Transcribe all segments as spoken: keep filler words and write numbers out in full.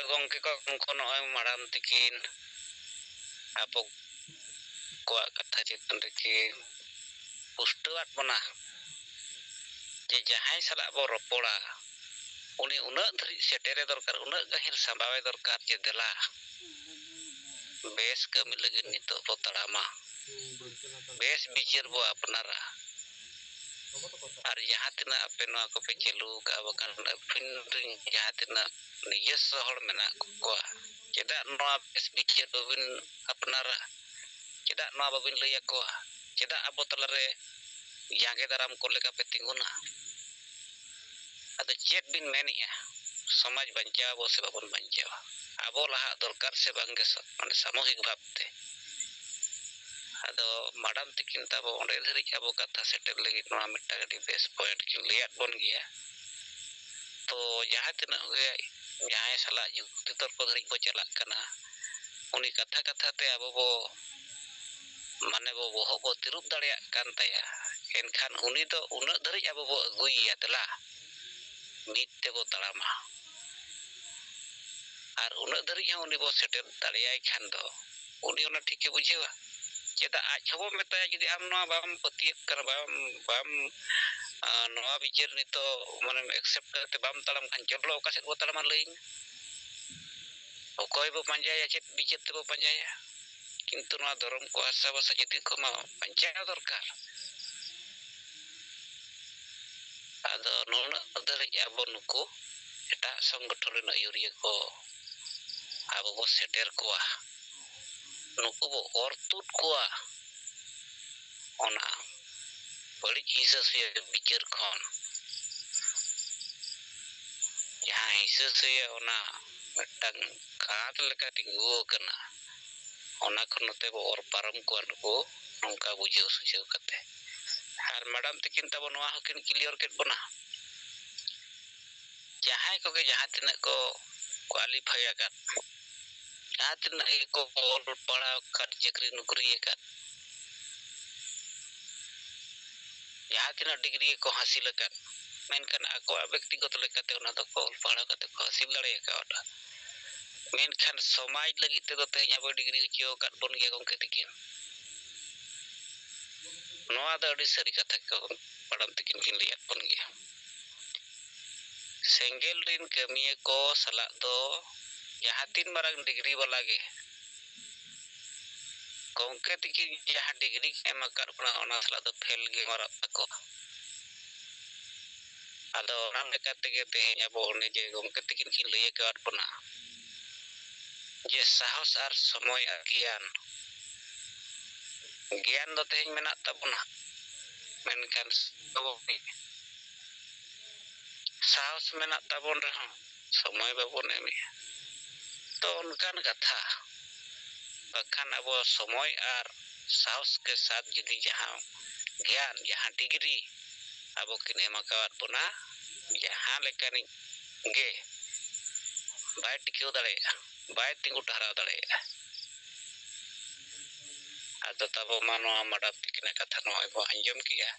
ᱜᱚᱢᱠᱮ ᱠᱚ, ᱩᱱᱠᱩ ᱱᱚᱜᱼᱚᱭ ᱢᱟᱲᱟᱝ ᱛᱤᱠᱤᱱ ᱟᱵᱚ ᱠᱚᱣᱟᱜ ᱠᱟᱛᱷᱟ ᱪᱮᱛᱟᱱ ᱨᱮᱠᱤ ᱯᱩᱥᱴᱟᱹᱣᱟᱫ ᱵᱚᱱᱟ ᱡᱮ ᱡᱟᱦᱟᱸᱭ ᱥᱟᱞᱟᱜ ᱵᱚ ᱨᱚᱯᱚᱲᱟ, ᱩᱱᱤ ᱩᱱᱟᱹᱜ ᱫᱷᱟᱹᱨᱤᱡ ᱥᱮᱴᱮᱨᱮ ᱫᱚᱨᱠᱟᱨ, ᱩᱱᱟᱹᱜ ᱜᱟᱹᱦᱤᱨ ᱥᱟᱢᱵᱟᱣᱮ ᱫᱚᱨᱠᱟᱨ ᱡᱮ ᱫᱮᱞᱟ, ᱵᱮᱥ ᱠᱟᱹᱢᱤ ᱞᱟᱹᱜᱤᱫ ᱱᱤᱛᱚᱜ ᱵᱚ ᱛᱟᱲᱟᱢᱟ, ᱵᱮᱥ ᱵᱤᱪᱟᱹᱨ ᱵᱚ ᱟᱯᱱᱟᱨᱟ᱾ ᱟᱨ ᱡᱟᱦᱟᱸ ᱛᱤᱱᱟᱹᱜ ᱟᱯᱮ ᱱᱚᱣᱟ ᱠᱚᱯᱮ ᱪᱟᱹᱞᱩ ᱟᱠᱟᱫᱼᱟ, ᱵᱟᱠᱷᱟᱱ ᱟᱹᱯᱤᱱ ᱨᱮᱱ ᱡᱟᱦᱟᱸ ᱛᱤᱱᱟᱹᱜ ᱱᱤᱡᱚᱥᱥᱚ ᱦᱚᱲ ᱢᱮᱱᱟᱜ ᱠᱚᱣᱟ, ᱪᱮᱫᱟᱜ ᱱᱚᱣᱟ ᱵᱮᱥ ᱵᱤᱪᱟᱹᱨ ᱵᱟᱹᱵᱤᱱ ᱟᱯᱱᱟᱨᱟ? ᱪᱮᱫᱟᱜ ᱱᱚᱣᱟ ᱵᱟᱹᱵᱤᱱ ᱞᱟᱹᱭ ᱟᱠᱚᱣᱟ? ᱪᱮᱫᱟᱜ ᱟᱵᱚ ᱛᱟᱞᱟᱨᱮ ᱡᱟᱸᱜᱮ ᱫᱟᱨᱟᱢ ᱠᱚ ᱞᱮᱠᱟ ᱯᱮ ᱛᱤᱸᱜᱩᱱᱟ? ᱟᱫᱚ ᱪᱮᱫ ᱵᱤᱱ ᱢᱮᱱᱮᱜᱼᱟ? ᱥᱚᱢᱟᱡᱽ ᱵᱟᱧᱪᱟᱣ ᱟᱵᱚ ᱥᱮ ᱵᱟᱵᱚᱱ ᱵᱟᱧᱪᱟᱣᱟ? ᱟᱵᱚ ᱞᱟᱦᱟᱜ ᱫᱚᱨᱠᱟᱨ ᱥᱮ ᱵᱟᱝᱜᱮ ᱥᱟ-, ᱢᱟᱱᱮ ᱥᱟᱢᱩᱦᱤᱠ ᱵᱷᱟᱵᱽᱛᱮ? ᱟᱫᱚ ᱢᱟᱰᱟᱢ ᱛᱤᱠᱤᱱ ᱛᱟᱵᱚ ᱚᱸᱰᱮ ᱫᱷᱟᱹᱨᱤᱡ ᱟᱵᱚ ᱠᱟᱛᱷᱟ ᱥᱮᱴᱮᱨ ᱞᱟᱹᱜᱤᱫ ᱱᱚᱣᱟ ᱢᱤᱫᱴᱟᱝ ᱟᱹᱰᱤ ᱵᱮᱥ point ᱠᱤᱱ ᱞᱟᱹᱭᱟᱫ ᱵᱚᱱ ᱜᱮᱭᱟ᱾ ᱛᱚ ᱡᱟᱦᱟᱸ ᱛᱤᱱᱟᱹᱜ ᱜᱮ ᱡᱟᱦᱟᱸᱭ ᱥᱟᱞᱟᱜ ᱡᱩᱠᱛᱤ ᱛᱚᱨᱠᱚ ᱫᱷᱟᱹᱨᱤᱡ ᱵᱚ ᱪᱟᱞᱟᱜ ᱠᱟᱱᱟ, ᱩᱱᱤ ᱠᱟᱛᱷᱟ ᱠᱟᱛᱷᱟ ᱛᱮ ᱟᱵᱚ ᱵᱚ, ᱢᱟᱱᱮ ᱵᱚ ᱵᱚᱦᱚᱜ ᱵᱚ ᱛᱤᱨᱩᱵ ᱫᱟᱲᱮᱭᱟᱜ ᱠᱟᱱ ᱛᱟᱭᱟ, ᱮᱱᱠᱷᱟᱱ ᱩᱱᱤ ᱫᱚ ᱩᱱᱟᱹᱜ ᱫᱷᱟᱹᱨᱤᱡ ᱟᱵᱚ ᱵᱚ ᱟᱹᱜᱩᱭᱮᱭᱟ, ᱫᱮᱞᱟ ᱢᱤᱫ ᱛᱮᱵᱚ ᱛᱟᱲᱟᱢᱟ᱾ ᱟᱨ ᱩᱱᱟᱹᱜ ᱫᱷᱟᱹᱨᱤᱡ ᱦᱚᱸ ᱩᱱᱤ ᱵᱚ ᱥᱮᱴᱮᱨ ᱫᱟᱲᱮᱭᱟᱭ ᱠᱷᱟᱱ ᱫᱚ ᱩᱱᱤ ᱚᱱᱟ ᱴᱷᱤᱠᱮ ᱵᱩᱡᱷᱟᱹᱣᱟ᱾ ᱪᱮᱫᱟᱜ ᱟᱡ ᱦᱚᱸᱵᱚ ᱢᱮᱛᱟᱭᱟ, ᱡᱩᱫᱤ ᱟᱢ ᱱᱚᱣᱟ ᱵᱟᱢ ᱯᱟᱹᱛᱭᱟᱹᱜ ᱠᱟᱱᱟ, ᱵᱟᱢ, ᱵᱟᱢ, ᱟᱸ, ᱱᱚᱣᱟ ᱵᱤᱪᱟᱹᱨ ᱱᱤᱛᱚᱜ ᱢᱟᱱᱮᱢ accept ᱠᱟᱛᱮ ᱵᱟᱢ ᱛᱟᱲᱟᱢ ᱠᱷᱟᱱ, ᱪᱚᱞᱚ ᱚᱠᱟ ᱥᱮᱫ ᱵᱚ ᱛᱟᱲᱟᱢᱟ ᱞᱟᱹᱭ ᱢᱮ? ᱚᱠᱚᱭ ᱵᱚ ᱯᱟᱸᱡᱟᱭᱟ, ᱪᱮᱫ ᱵᱤᱪᱟᱹᱨ ᱛᱮᱵᱚ ᱯᱟᱸᱡᱟᱭᱟ? ᱠᱤᱱᱛᱩ ᱱᱚᱣᱟ ᱫᱷᱚᱨᱚᱢ ᱠᱚ ᱦᱟᱥᱟ ᱵᱷᱟᱥᱟ ᱡᱟᱹᱛᱤ ᱠᱚᱢᱟ ᱵᱟᱧᱪᱟᱣ ᱫᱚᱨᱠᱟᱨ᱾ ᱟᱫᱚ ᱱᱩᱱᱟᱹᱜ ᱫᱷᱟᱹᱨᱤᱡ ᱟᱵᱚ ᱱᱩᱠᱩ ᱮᱴᱟᱜ ᱥᱚᱝᱜᱚᱴᱷᱚᱱ ᱨᱮᱱ ᱟᱹᱭᱩᱨᱤᱭᱟᱹ ᱠᱚ ᱟᱵᱚ ᱵᱚ ᱥᱮᱴᱮᱨ ᱠᱚᱣᱟ, ᱱᱩᱠᱩ ᱵᱚ ᱚᱨ ᱛᱩᱫ ᱠᱚᱣᱟ ᱚᱱᱟ ᱵᱟᱹᱲᱤᱡ ᱦᱤᱥᱟᱹ ᱥᱩᱭᱟᱹ ᱵᱤᱪᱟᱹᱨ ᱠᱷᱚᱱ᱾ ᱡᱟᱦᱟᱸ ᱦᱤᱥᱟᱹ ᱥᱩᱭᱟᱹ ᱚᱱᱟ ᱢᱤᱫᱴᱟᱝ ᱠᱟᱸᱛ ᱞᱮᱠᱟ ᱛᱤᱸᱜᱩ ᱟᱠᱟᱱᱟ, ᱚᱱᱟ ᱠᱷᱚᱱ ᱱᱚᱛᱮ ᱵᱚ ᱚᱨ ᱯᱟᱨᱚᱢ ᱠᱚᱣᱟ ᱱᱩᱠᱩ, ᱱᱚᱝᱠᱟ ᱵᱩᱡᱷᱟᱹᱣ ᱥᱩᱡᱷᱟᱹᱣ ᱠᱟᱛᱮ᱾ ᱟᱨ ᱢᱮᱰᱟᱢ ᱛᱤᱠᱤᱱ ᱛᱟᱵᱚ ᱱᱚᱣᱟ ᱦᱚᱸᱠᱤᱱ clear ᱠᱮᱫ ᱵᱚᱱᱟ᱾ ᱡᱟᱦᱟᱸᱭ ᱠᱚᱜᱮ ᱡᱟᱦᱟᱸ ᱛᱤᱱᱟᱹᱜ ᱠᱚ qualify ᱟᱠᱟᱫ, ᱡᱟᱦᱟᱸ ᱛᱤᱱᱟᱹᱜ ᱜᱮᱠᱚ ᱚᱞ ᱯᱟᱲᱦᱟᱣ ᱟᱠᱟᱫ, ᱪᱟᱹᱠᱨᱤ ᱱᱚᱠᱨᱤ ᱟᱠᱟᱫ, ᱡᱟᱦᱟᱸ ᱛᱤᱱᱟᱹᱜ degree ᱜᱮᱠᱚ ᱦᱟᱹᱥᱤᱞ ᱟᱠᱟᱫ, ᱢᱮᱱᱠᱷᱟᱱ ᱟᱠᱚᱣᱟᱜ ᱵᱮᱠᱛᱤᱜᱚᱛᱚ ᱞᱮᱠᱟᱛᱮ ᱚᱱᱟ ᱫᱚᱠᱚ ᱚᱞ ᱯᱟᱲᱦᱟᱣ ᱠᱟᱛᱮ ᱠᱚ ᱦᱟᱹᱥᱤᱞ ᱫᱟᱲᱮ ᱟᱠᱟᱫᱼᱟ᱾ ᱢᱮᱱᱠᱷᱟᱱ ᱥᱚᱢᱟᱡᱽ ᱞᱟᱹᱜᱤᱫ ᱛᱮᱫᱚ ᱛᱮᱦᱮᱧ ᱟᱵᱚᱭ ᱰᱤᱜᱽᱨᱤ ᱦᱚᱪᱚ ᱟᱠᱟᱫ ᱵᱚᱱ ᱜᱮᱭᱟ ᱜᱚᱢᱠᱮ ᱛᱤᱠᱤᱱ᱾ ᱱᱚᱣᱟ ᱫᱚ ᱟᱹᱰᱤ ᱥᱟᱹᱨᱤ ᱠᱟᱛᱷᱟ ᱠᱚ ᱢᱮᱰᱟᱢ ᱛᱤᱠᱤᱱ ᱠᱤᱱ ᱞᱟᱹᱭᱟᱫ ᱵᱚᱱ ᱜᱮᱭᱟ᱾ ᱥᱮᱸᱜᱮᱞ ᱨᱤᱱ ᱠᱟᱹᱢᱤᱭᱟᱹ ᱠᱚ ᱥᱟᱞᱟᱜ ᱫᱚ ᱡᱟᱦᱟᱸ ᱛᱤᱱ ᱢᱟᱨᱟᱝ ᱰᱤᱜᱽᱨᱤ ᱵᱟᱞᱟ ᱜᱮ ᱜᱚᱢᱠᱮ ᱛᱤᱠᱤᱱ ᱡᱟᱦᱟᱸ ᱰᱤᱜᱽᱨᱤ ᱠᱤᱱ ᱮᱢ ᱟᱠᱟᱫ ᱵᱚᱱᱟ, ᱚᱱᱟ ᱥᱟᱞᱟᱜ ᱫᱚ ᱯᱷᱮᱞ ᱜᱮ ᱢᱟᱨᱟᱜ ᱛᱟᱠᱚᱣᱟ᱾ ᱟᱫᱚ ᱚᱱᱟ ᱞᱮᱠᱟ ᱛᱮᱜᱮ ᱛᱮᱦᱮᱧ ᱟᱵᱚ ᱚᱱᱮ ᱡᱮ ᱜᱚᱢᱠᱮ ᱛᱤᱠᱤᱱ ᱠᱤᱱ ᱞᱟᱹᱭ ᱟᱠᱟᱫ ᱵᱚᱱᱟ ᱡᱮ ᱥᱟᱦᱚᱥ ᱟᱨ ᱥᱚᱢᱚᱭ ᱟᱨ ᱜᱮᱭᱟᱱ, ᱜᱮᱭᱟᱱ ᱫᱚ ᱛᱮᱦᱮᱧ ᱢᱮᱱᱟᱜ ᱛᱟᱵᱚᱱᱟ, ᱢᱮᱱᱠᱷᱟᱱ ᱥᱟᱦᱚᱥ ᱢᱮᱱᱟᱜ ᱛᱟᱵᱚᱱ ᱨᱮᱦᱚᱸ ᱥᱚᱢᱚᱭ ᱵᱟᱵᱚᱱ ᱮᱢᱮᱜᱼᱟ᱾ ᱛᱚ ᱚᱱᱠᱟᱱ ᱠᱟᱛᱷᱟ, ᱵᱟᱠᱷᱟᱱ ᱟᱵᱚ ᱥᱚᱢᱚᱭ ᱟᱨ ᱥᱟᱦᱚᱥ ᱠᱮ ᱥᱟᱛ ᱡᱩᱫᱤ ᱡᱟᱦᱟᱸ ᱜᱮᱭᱟᱱ, ᱡᱟᱦᱟᱸ ᱰᱤᱜᱽᱨᱤ ᱟᱵᱚ ᱠᱤᱱ ᱮᱢ ᱟᱠᱟᱣᱟᱫ ᱵᱚᱱᱟ, ᱡᱟᱦᱟᱸ ᱞᱮᱠᱟᱱᱤᱡ ᱜᱮ ᱵᱟᱭ ᱴᱤᱠᱟᱹᱣ ᱫᱟᱲᱮᱭᱟᱜᱼᱟ, ᱵᱟᱭ ᱛᱤᱸᱜᱩ ᱴᱟᱨᱦᱟᱣ ᱫᱟᱲᱮᱭᱟᱜᱼᱟ᱾ ᱟᱫᱚ ᱛᱟᱵᱚ ᱢᱟ ᱱᱚᱣᱟ ᱢᱟᱰᱟᱢ ᱛᱤᱠᱤᱱᱟᱜ ᱠᱟᱛᱷᱟ ᱱᱚᱜᱼᱚᱭ ᱵᱚ ᱟᱸᱡᱚᱢ ᱠᱮᱜᱼᱟ᱾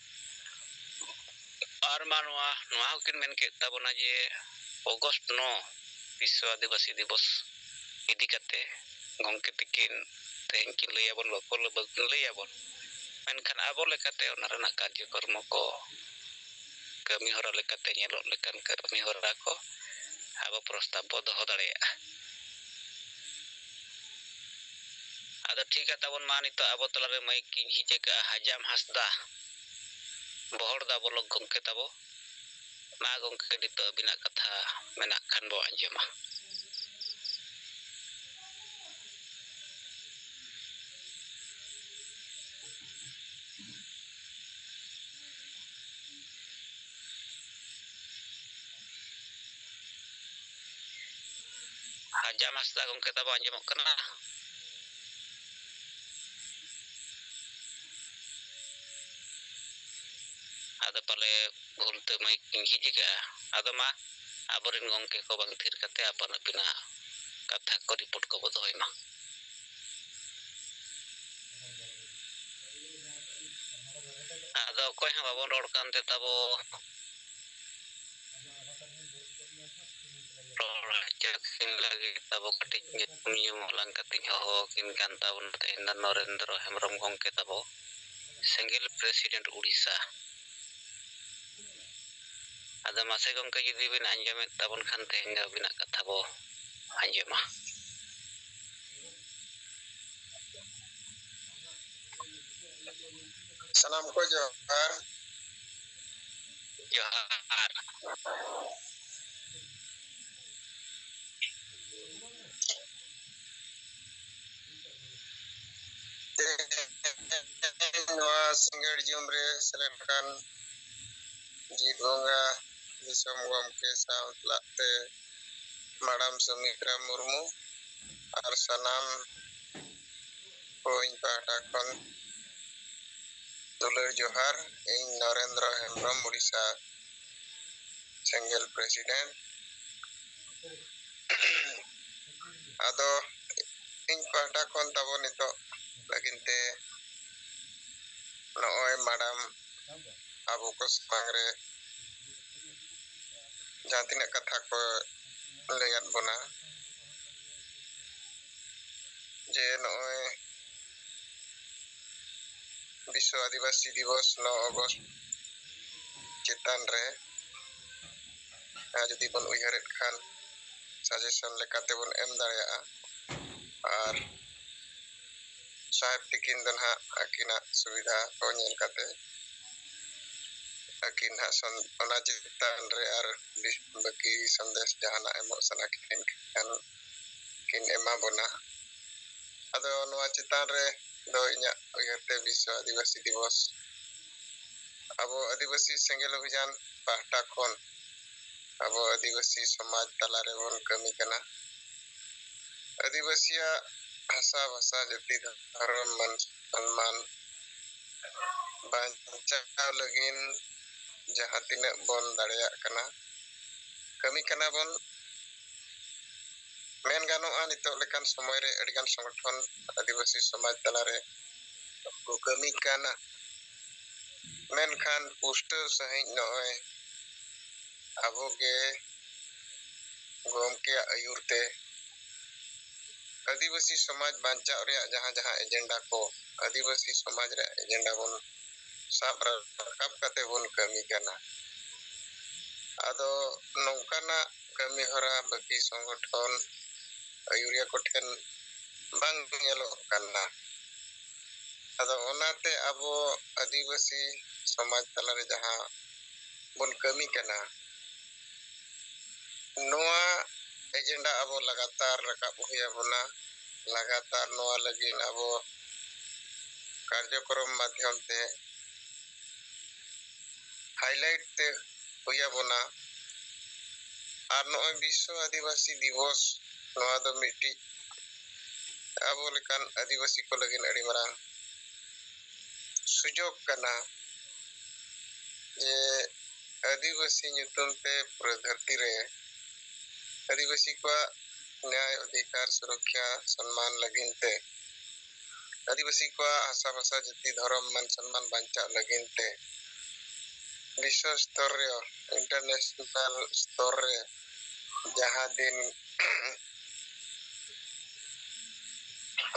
ᱟᱨ ᱢᱟ ᱱᱚᱣᱟ, ᱱᱚᱣᱟ ᱦᱚᱸᱠᱤᱱ ᱢᱮᱱ ᱠᱮᱫ ᱛᱟᱵᱚᱱᱟ ᱡᱮ ᱚᱜᱚᱥᱴ ᱱᱚ ᱵᱤᱥᱥᱚ ᱟᱹᱫᱤᱵᱟᱹᱥᱤ ᱫᱤᱵᱚᱥ ᱤᱫᱤ ᱠᱟᱛᱮ ᱜᱚᱢᱠᱮ ᱛᱤᱠᱤᱱ ᱛᱮᱦᱮᱧ ᱠᱤᱱ ᱞᱟᱹᱭ ᱟᱵᱚᱱ, ᱵᱟᱠᱚ, ᱵᱟᱹᱠᱤᱱ ᱞᱟᱹᱭ ᱟᱵᱚᱱ, ᱢᱮᱱᱠᱷᱟᱱ ᱟᱵᱚ ᱞᱮᱠᱟᱛᱮ ᱚᱱᱟ ᱨᱮᱱᱟᱜ ᱠᱟᱨᱡᱚᱠᱨᱚᱢ ᱠᱚ, ᱠᱟᱹᱢᱤ ᱦᱚᱨᱟ ᱞᱮᱠᱟᱛᱮ ᱧᱮᱞᱚᱜ ᱞᱮᱠᱟᱱ ᱠᱟᱹᱢᱤ ᱦᱚᱨᱟ ᱠᱚ ᱟᱵᱚ ᱯᱨᱚᱥᱛᱟᱵ ᱵᱚ ᱫᱚᱦᱚ ᱫᱟᱲᱮᱭᱟᱜᱼᱟ᱾ ᱟᱫᱚ ᱴᱷᱤᱠᱟ ᱛᱟᱵᱚᱱ, ᱢᱟ ᱱᱤᱛᱚᱜ ᱟᱵᱚ ᱛᱟᱞᱟᱨᱮ ᱢᱟᱹᱭᱤᱠ ᱠᱤᱱ ᱡᱷᱤᱡ ᱟᱠᱟᱫᱼᱟ ᱦᱟᱡᱟᱢ ᱦᱟᱸᱥᱫᱟ, ᱵᱚᱦᱚᱲᱫᱟ ᱵᱞᱚᱠ ᱜᱚᱢᱠᱮ ᱛᱟᱵᱚ᱾ ᱢᱟ ᱜᱚᱢᱠᱮ, ᱱᱤᱛᱚᱜ ᱟᱹᱵᱤᱱᱟᱜ ᱠᱟᱛᱷᱟ ᱢᱮᱱᱟᱜ ᱠᱷᱟᱱ ᱵᱚ ᱟᱸᱡᱚᱢᱟ᱾ ᱦᱟᱡᱟᱢ ᱦᱟᱸᱥᱫᱟ ᱜᱚᱢᱠᱮ ᱛᱟᱵᱚ ᱟᱸᱡᱚᱢᱚᱜ ᱠᱟᱱᱟ? ᱟᱫᱚ ᱯᱟᱞᱮ ᱵᱷᱩᱞ ᱛᱮ ᱢᱟᱹᱭᱤᱠ ᱤᱧ ᱡᱷᱤᱡ ᱟᱠᱟᱫᱼᱟ᱾ ᱟᱫᱚ ᱢᱟ, ᱟᱵᱚᱨᱮᱱ ᱜᱚᱢᱠᱮ ᱠᱚ ᱵᱟᱝ ᱛᱷᱤᱨ ᱠᱟᱛᱮ ᱟᱯᱟᱱ ᱟᱹᱯᱤᱱᱟᱜ ᱠᱟᱛᱷᱟ ᱠᱚ, ᱨᱤᱯᱳᱨᱴ ᱠᱚᱵᱚ ᱫᱚᱦᱚᱭ ᱢᱟ᱾ ᱟᱫᱚ ᱚᱠᱚᱭ ᱦᱚᱸ ᱵᱟᱵᱚᱱ ᱨᱚᱲ ᱠᱟᱱ ᱛᱮ ᱛᱟᱵᱚ ᱨᱚᱲ ᱦᱚᱪᱚ ᱟᱹᱠᱤᱱ ᱞᱟᱹᱜᱤᱫ ᱟᱵᱚ ᱠᱟᱹᱴᱤᱡ ᱧᱩᱛᱩᱢ ᱧᱩᱢ ᱦᱚᱞᱟᱝ ᱠᱟᱛᱮᱧ ᱦᱚᱦᱚ ᱟᱹᱠᱤᱱ ᱠᱟᱱ ᱛᱟᱵᱚᱱᱟ ᱛᱮᱦᱮᱧ ᱫᱚ ᱱᱚᱨᱮᱱᱫᱨᱚ ᱦᱮᱢᱵᱨᱚᱢ ᱜᱚᱢᱠᱮ ᱛᱟᱵᱚ, ᱥᱮᱸᱜᱮᱞ president ᱩᱲᱤᱥᱥᱟ᱾ ᱟᱫᱚ ᱢᱟᱥᱮ ᱜᱚᱢᱠᱮ, ᱡᱩᱫᱤ ᱵᱤᱱ ᱟᱸᱡᱚᱢᱮᱫ ᱛᱟᱵᱚᱱ ᱠᱷᱟᱱ ᱛᱮᱦᱮᱧ ᱫᱚ ᱟᱹᱵᱤᱱᱟᱜ ᱠᱟᱛᱷᱟ ᱵᱚ ᱟᱸᱡᱚᱢᱟ᱾ ᱥᱟᱱᱟᱢ ᱠᱚ ᱡᱚᱦᱟᱨ᱾ ᱡᱚᱦᱟᱨ᱾ ᱛᱮᱦᱮᱧ ᱱᱚᱣᱟ ᱥᱤᱸᱜᱟᱹᱲ ᱡᱚᱢ ᱨᱮ ᱥᱮᱞᱮᱫ ᱟᱠᱟᱱ ᱡᱤᱛ ᱵᱚᱸᱜᱟ ᱫᱤᱥᱚᱢ ᱜᱚᱢᱠᱮ ᱥᱟᱶ ᱥᱟᱞᱟᱜ ᱛᱮ ᱢᱟᱰᱟᱢ ᱥᱩᱢᱤᱛᱨᱟ ᱢᱩᱨᱢᱩ ᱟᱨ ᱥᱟᱱᱟᱢ ᱠᱚ ᱤᱧ ᱯᱟᱦᱴᱟ ᱠᱷᱚᱱ ᱫᱩᱞᱟᱹᱲ ᱡᱚᱦᱟᱨ᱾ ᱤᱧ ᱱᱚᱨᱮᱱᱫᱨᱚ ᱦᱮᱢᱵᱨᱚᱢ, ᱩᱲᱤᱥᱥᱟ ᱥᱮᱸᱜᱮᱞ president᱾ ᱟᱫᱚ ᱤᱧ ᱯᱟᱦᱴᱟ ᱠᱷᱚᱱ ᱛᱟᱵᱚ ᱱᱤᱛᱚᱜ ᱞᱟᱹᱜᱤᱫ ᱛᱮ ᱱᱚᱜᱼᱚᱭ ᱢᱟᱰᱟᱢ ᱟᱵᱚ ᱠᱚ ᱥᱟᱢᱟᱝ ᱨᱮ ᱡᱟᱦᱟᱸ ᱛᱤᱱᱟᱹᱜ ᱠᱟᱛᱷᱟ ᱠᱚ ᱞᱟᱹᱭᱟᱫ ᱵᱚᱱᱟ, ᱡᱮ ᱱᱚᱜᱼᱚᱭ ᱵᱤᱥᱥᱚ ᱟᱹᱫᱤᱵᱟᱹᱥᱤ ᱫᱤᱵᱚᱥ ᱱᱚ ᱚᱜᱚᱥᱴ ᱪᱮᱛᱟᱱ ᱨᱮ, ᱟᱨ ᱡᱩᱫᱤ ᱵᱚᱱ ᱩᱭᱦᱟᱹᱨᱮᱫ ᱠᱷᱟᱱ suggestion ᱞᱮᱠᱟᱛᱮ ᱵᱚᱱ ᱮᱢ ᱫᱟᱲᱮᱭᱟᱜᱼᱟ᱾ ᱟᱨ ᱥᱟᱦᱮᱵᱽ ᱛᱤᱠᱤᱱ ᱫᱚ ᱱᱟᱦᱟᱜ ᱟᱹᱠᱤᱱᱟᱜ ᱥᱩᱵᱤᱫᱷᱟ ᱠᱚ ᱧᱮᱞ ᱠᱟᱛᱮ ᱟᱹᱠᱤᱱ ᱱᱟᱦᱟᱜ ᱥᱚᱱ-, ᱚᱱᱟ ᱪᱮᱛᱟᱱ ᱨᱮ ᱟᱨ ᱵᱤ-, ᱵᱟᱹᱠᱤ ᱥᱟᱸᱫᱮᱥ ᱡᱟᱦᱟᱱᱟᱜ ᱮᱢᱚᱜ ᱥᱟᱱᱟ ᱠᱤᱱ ᱠᱷᱟᱱ ᱠᱤᱱ ᱮᱢᱟ ᱵᱚᱱᱟ᱾ ᱟᱫᱚ ᱱᱚᱣᱟ ᱪᱮᱛᱟᱱ ᱨᱮ ᱫᱚ ᱤᱧᱟᱹᱜ ᱩᱭᱦᱟᱹᱨ ᱛᱮ ᱵᱤᱥᱥᱚ ᱟᱹᱫᱤᱵᱟᱹᱥᱤ ᱫᱤᱵᱚᱥ ᱟᱵᱚ ᱟᱹᱫᱤᱵᱟᱹᱥᱤ ᱥᱮᱸᱜᱮᱞ ᱚᱵᱷᱤᱡᱟᱱ ᱯᱟᱦᱴᱟ ᱠᱷᱚᱱ ᱟᱵᱚ ᱟᱹᱫᱤᱵᱟᱹᱥᱤ ᱥᱚᱢᱟᱡᱽ ᱛᱟᱞᱟ ᱨᱮᱵᱚᱱ ᱠᱟᱹᱢᱤ ᱠᱟᱱᱟ᱾ ᱟᱹᱫᱤᱵᱟᱹᱥᱤᱭᱟᱜ ᱵᱷᱟᱥᱟ, ᱵᱷᱟᱥᱟ, ᱡᱟᱹᱛᱤ, ᱫᱷᱚᱨᱚᱢ, ᱢᱟᱹᱱ ᱥᱚᱱᱢᱟᱱ ᱵᱟᱧᱪᱟᱣ ᱞᱟᱹᱜᱤᱫ ᱡᱟᱦᱟᱸ ᱛᱤᱱᱟᱹᱜ ᱵᱚᱱ ᱫᱟᱲᱮᱭᱟᱜ ᱠᱟᱱᱟ, ᱠᱟᱹᱢᱤ ᱠᱟᱱᱟ ᱵᱚᱱ᱾ ᱢᱮᱱ ᱜᱟᱱᱚᱜᱼᱟ, ᱱᱤᱛᱚᱜ ᱞᱮᱠᱟᱱ ᱥᱚᱢᱚᱭ ᱨᱮ ᱟᱹᱰᱤᱜᱟᱱ ᱥᱚᱝᱜᱚᱴᱷᱚᱱ ᱟᱹᱫᱤᱵᱟᱹᱥᱤ ᱥᱚᱢᱟᱡᱽ ᱛᱟᱞᱟᱨᱮ ᱠᱚ ᱠᱟᱹᱢᱤ ᱠᱟᱱᱟ, ᱢᱮᱱᱠᱷᱟᱱ ᱯᱩᱥᱴᱟᱹᱣ ᱥᱟᱺᱦᱤᱡ ᱱᱚᱜᱼᱚᱭ ᱟᱵᱚ ᱜᱮ ᱜᱚᱢᱠᱮᱭᱟᱜ ᱟᱹᱭᱩᱨ ᱛᱮ ᱟᱹᱫᱤᱵᱟᱹᱥᱤ ᱥᱚᱢᱟᱡᱽ ᱵᱟᱧᱪᱟᱣ ᱨᱮᱭᱟᱜ ᱡᱟᱦᱟᱸ ᱡᱟᱦᱟᱸ ᱮᱡᱮᱱᱰᱟ ᱠᱚ, ᱟᱹᱫᱤᱵᱟᱹᱥᱤ ᱥᱚᱢᱟᱡᱽ ᱨᱮᱭᱟᱜ ᱮᱡᱮᱱᱰᱟ ᱵᱚᱱ ᱥᱟᱵ ᱨᱟᱠᱟᱵ ᱠᱟᱛᱮ ᱵᱚᱱ ᱠᱟᱹᱢᱤ ᱠᱟᱱᱟ᱾ ᱟᱫᱚ ᱱᱚᱝᱠᱟᱱᱟᱜ ᱠᱟᱹᱢᱤ ᱦᱚᱨᱟ ᱵᱟᱹᱠᱤ ᱥᱚᱝᱜᱚᱴᱷᱚᱱ ᱟᱹᱭᱩᱨᱤᱭᱟᱹ ᱠᱚᱴᱷᱮᱱ ᱵᱟᱝ ᱧᱮᱞᱚᱜ ᱠᱟᱱᱟ᱾ ᱟᱫᱚ ᱚᱱᱟᱛᱮ ᱟᱵᱚ ᱟᱹᱫᱤᱵᱟᱹᱥᱤ ᱥᱚᱢᱟᱡᱽ ᱛᱟᱞᱟᱨᱮ ᱡᱟᱦᱟᱸ ᱵᱚᱱ ᱠᱟᱹᱢᱤ ᱠᱟᱱᱟ, ᱱᱚᱣᱟ ᱮᱡᱮᱱᱰᱟ ᱟᱵᱚ ᱞᱟᱜᱟᱛᱟᱨ ᱨᱟᱠᱟᱵ ᱦᱩᱭ ᱟᱵᱚᱱᱟ᱾ ᱞᱟᱜᱟᱛᱟᱨ ᱱᱚᱣᱟ ᱞᱟᱹᱜᱤᱫ ᱟᱵᱚ ᱠᱟᱨᱡᱚᱠᱨᱚᱢ ᱢᱟᱫᱽᱫᱷᱚᱢ ᱛᱮ ᱦᱟᱭᱞᱟᱭᱤᱴ ᱛᱮ ᱦᱩᱭ ᱟᱵᱚᱱᱟ᱾ ᱟᱨ ᱱᱚᱜᱼᱚᱭ ᱵᱤᱥᱥᱚ ᱟᱹᱫᱤᱵᱟᱹᱥᱤ ᱫᱤᱵᱚᱥ, ᱱᱚᱣᱟ ᱫᱚ ᱢᱤᱫᱴᱤᱡ ᱟᱵᱚ ᱞᱮᱠᱟᱱ ᱟᱹᱫᱤᱵᱟᱹᱥᱤ ᱠᱚ ᱞᱟᱹᱜᱤᱫ ᱟᱹᱰᱤ ᱢᱟᱨᱟᱝ ᱥᱩᱡᱳᱜᱽ ᱠᱟᱱᱟ ᱡᱮ ᱟᱹᱫᱤᱵᱟᱹᱥᱤ ᱧᱩᱛᱩᱢ ᱛᱮ ᱯᱩᱨᱟᱹ ᱫᱷᱟᱹᱨᱛᱤ ᱨᱮ ᱟᱹᱫᱤᱵᱟᱹᱥᱤ ᱠᱚᱣᱟᱜ ᱱᱮᱭᱟᱭ, ᱚᱫᱷᱤᱠᱟᱨ, ᱥᱩᱨᱚᱠᱠᱷᱟ, ᱥᱚᱱᱢᱟᱱ ᱞᱟᱹᱜᱤᱫ ᱛᱮ, ᱟᱹᱫᱤᱵᱟᱹᱥᱤ ᱠᱚᱣᱟᱜ ᱦᱟᱥᱟ ᱵᱷᱟᱥᱟ, ᱡᱟᱹᱛᱤ, ᱫᱷᱚᱨᱚᱢ, ᱢᱟᱱ ᱥᱚᱱᱢᱟᱱ ᱵᱟᱧᱪᱟᱜ ᱞᱟᱹᱜᱤᱫ ᱛᱮ ᱵᱤᱥᱥᱚ ᱥᱛᱚᱨ ᱨᱮ, ᱤᱱᱴᱟᱨᱱᱮᱥᱱᱟᱞ ᱥᱛᱚᱨ ᱨᱮ ᱡᱟᱦᱟᱸ ᱫᱤᱱ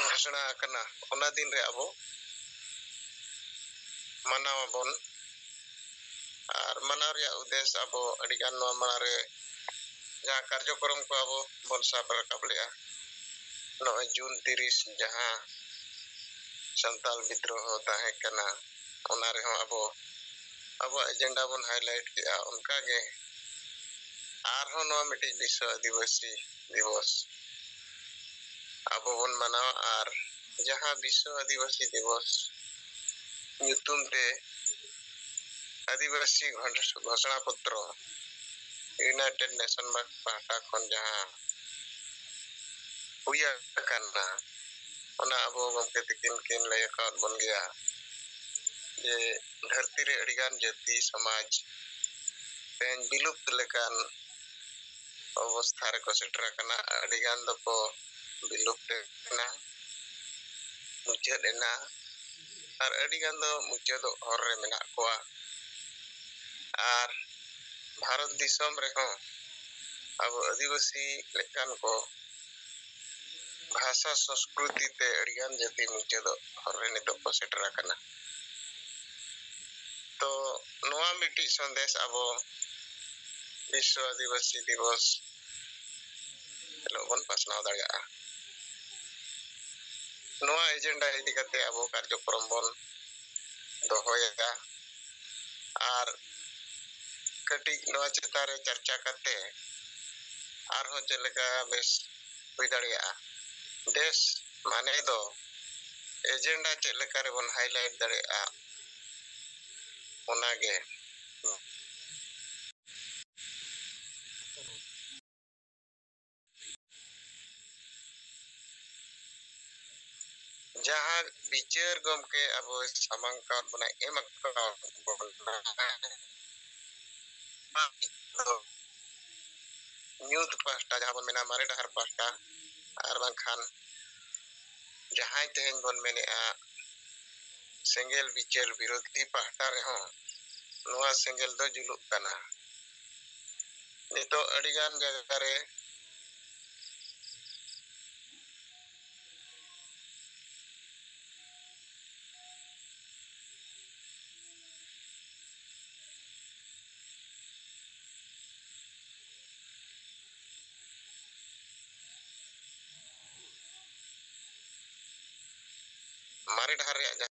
ᱜᱷᱳᱥᱚᱱᱟ ᱟᱠᱟᱱᱟ, ᱚᱱᱟ ᱫᱤᱱ ᱨᱮ ᱟᱵᱚ ᱢᱟᱱᱟᱣ ᱟᱵᱚᱱ᱾ ᱟᱨ ᱢᱟᱱᱟᱣ ᱨᱮᱭᱟᱜ ᱩᱫᱽᱫᱮᱥ ᱟᱵᱚ ᱟᱹᱰᱤᱜᱟᱱ ᱱᱚᱣᱟ ᱢᱟᱲᱟᱝ ᱨᱮ ᱡᱟᱦᱟᱸ ᱠᱟᱨᱡᱚᱠᱨᱚᱢ ᱠᱚ ᱟᱵᱚ ᱵᱚᱱ ᱥᱟᱵ ᱨᱟᱠᱟᱵ ᱞᱮᱜᱼᱟ, ᱱᱚᱜᱼᱚᱭ ᱡᱩᱱ ᱛᱤᱨᱤᱥ ᱡᱟᱦᱟᱸ ᱥᱟᱱᱛᱟᱞ ᱵᱤᱫᱽᱨᱳᱦᱚ ᱛᱟᱦᱮᱸ ᱠᱟᱱᱟ, ᱚᱱᱟ ᱨᱮᱦᱚᱸ ᱟᱵᱚ ᱟᱵᱚᱣᱟᱜ ᱮᱡᱮᱱᱰᱟ ᱵᱚᱱ ᱦᱟᱭᱞᱟᱭᱤᱴ ᱠᱮᱜᱼᱟ᱾ ᱚᱱᱠᱟᱜᱮ ᱟᱨᱦᱚᱸ ᱱᱚᱣᱟ ᱢᱤᱫᱴᱤᱡ ᱵᱤᱥᱥᱚ ᱟᱹᱫᱤᱵᱟᱹᱥᱤ ᱫᱤᱵᱚᱥ ᱟᱵᱚ ᱵᱚᱱ ᱢᱟᱱᱟᱣᱟ᱾ ᱟᱨ ᱡᱟᱦᱟᱸ ᱵᱤᱥᱥᱚ ᱟᱹᱫᱤᱵᱟᱹᱥᱤ ᱫᱤᱵᱚᱥ ᱧᱩᱛᱩᱢ ᱛᱮ ᱟᱹᱫᱤᱵᱟᱹᱥᱤ ᱜᱷᱚᱱ-, ᱜᱷᱳᱥᱚᱱᱟ ᱯᱚᱛᱨᱚ ᱤᱭᱩᱱᱟᱭᱴᱮᱰ ᱱᱮᱥᱚᱱ ᱯᱟᱦᱴᱟ ᱠᱷᱚᱱ ᱡᱟᱦᱟᱸ ᱦᱩᱭ ᱟᱠᱟᱱᱟ, ᱚᱱᱟ ᱟᱵᱚ ᱜᱚᱢᱠᱮ ᱛᱤᱠᱤᱱ ᱠᱤᱱ ᱞᱟᱹᱭ ᱟᱠᱟᱫ ᱵᱚᱱ ᱜᱮᱭᱟ ᱡᱮ ᱫᱷᱟᱹᱨᱛᱤ ᱨᱮ ᱟᱹᱰᱤᱜᱟᱱ ᱡᱟᱹᱛᱤ ᱥᱚᱢᱟᱡᱽ ᱛᱮᱦᱮᱧ ᱵᱤᱞᱩᱯᱛ ᱞᱮᱠᱟᱱ ᱚᱵᱚᱥᱛᱷᱟ ᱨᱮᱠᱚ ᱥᱮᱴᱮᱨ ᱟᱠᱟᱱᱟ᱾ ᱟᱹᱰᱤᱜᱟᱱ ᱫᱚᱠᱚ ᱵᱤᱞᱩᱯᱛ ᱟᱠᱟᱱᱟ, ᱢᱩᱪᱟᱹᱫ ᱮᱱᱟ, ᱟᱨ ᱟᱹᱰᱤᱜᱟᱱ ᱫᱚ ᱢᱩᱪᱟᱹᱫᱚᱜ ᱦᱚᱨ ᱨᱮ ᱢᱮᱱᱟᱜ ᱠᱚᱣᱟ᱾ ᱟᱨ ᱵᱷᱟᱨᱚᱛ ᱫᱤᱥᱚᱢ ᱨᱮᱦᱚᱸ ᱟᱵᱚ ᱟᱹᱫᱤᱵᱟᱹᱥᱤ ᱞᱮᱠᱟᱱ ᱠᱚ ᱵᱷᱟᱥᱟ ᱥᱚᱸᱥᱠᱨᱤᱛᱤ ᱛᱮ ᱟᱹᱰᱤᱜᱟᱱ ᱡᱟᱹᱛᱤ ᱢᱩᱪᱟᱹᱫᱚᱜ ᱦᱚᱨ ᱨᱮ ᱱᱤᱛᱚᱜ ᱠᱚ ᱥᱮᱴᱮᱨ ᱟᱠᱟᱱᱟ᱾ ᱛᱚ ᱱᱚᱣᱟ ᱢᱤᱫᱴᱤᱡ ᱥᱚᱱᱫᱮᱥ ᱟᱵᱚ ᱵᱤᱥᱥᱚ ᱟᱹᱫᱤᱵᱟᱹᱥᱤ ᱫᱤᱵᱚᱥ ᱦᱤᱞᱳᱜ ᱵᱚᱱ ᱯᱟᱥᱱᱟᱣ ᱫᱟᱲᱮᱭᱟᱜᱼᱟ᱾ ᱱᱚᱣᱟ ᱮᱡᱮᱱᱰᱟ ᱤᱫᱤ ᱠᱟᱛᱮ ᱟᱵᱚ ᱠᱟᱨᱡᱚᱠᱨᱚᱢ ᱵᱚᱱ ᱫᱚᱦᱚᱭᱮᱫᱟ᱾ ᱟᱨ ᱠᱟᱹᱴᱤᱡ ᱱᱚᱣᱟ ᱪᱮᱛᱟᱱ ᱨᱮ ᱪᱟᱨᱪᱟ ᱠᱟᱛᱮ ᱟᱨᱦᱚᱸ ᱪᱮᱫ ᱞᱮᱠᱟ ᱵᱮᱥ ᱦᱩᱭ ᱫᱟᱲᱮᱭᱟᱜᱼᱟ, ᱵᱮᱥ ᱢᱟᱱᱮ ᱫᱚ ᱮᱡᱮᱱᱰᱟ ᱪᱮᱫ ᱞᱮᱠᱟ ᱨᱮᱵᱚᱱ ᱦᱟᱭᱞᱟᱭᱤᱴ ᱫᱟᱲᱮᱭᱟᱜᱼᱟ, ᱚᱱᱟᱜᱮ᱾ ᱡᱟᱦᱟᱸ ᱵᱤᱪᱟᱹᱨ ᱜᱚᱢᱠᱮ ᱟᱵᱚᱭ ᱥᱟᱢᱟᱝ ᱠᱟᱜ ᱵᱚᱱᱟ, ᱮᱢ ᱟᱠᱟᱫ ᱵᱚᱱᱟ, ᱧᱩᱛ ᱯᱟᱦᱴᱟ, ᱡᱟᱦᱟᱸ ᱵᱚᱱ ᱢᱮᱱᱟ ᱢᱟᱨᱮ ᱰᱟᱦᱟᱨ ᱯᱟᱦᱴᱟ, ᱟᱨ ᱵᱟᱝᱠᱷᱟᱱ ᱡᱟᱦᱟᱸᱭ ᱛᱮᱦᱮᱧ ᱵᱚᱱ ᱢᱮᱱᱮᱜᱼᱟ ᱥᱮᱸᱜᱮᱞ ᱵᱤᱪᱟᱹᱨ ᱵᱤᱨᱳᱫᱷᱤ ᱯᱟᱦᱴᱟ ᱨᱮᱦᱚᱸ ᱱᱚᱣᱟ ᱥᱮᱸᱜᱮᱞ ᱫᱚ ᱡᱩᱞᱩᱜ ᱠᱟᱱᱟ᱾ ᱱᱤᱛᱚᱜ ᱟᱹᱰᱤᱜᱟᱱ ᱡᱟᱭᱜᱟ ᱨᱮ ᱢᱟᱨᱮ ᱰᱟᱦᱟᱨ ᱨᱮᱭᱟᱜ ᱡᱟᱦᱟᱸ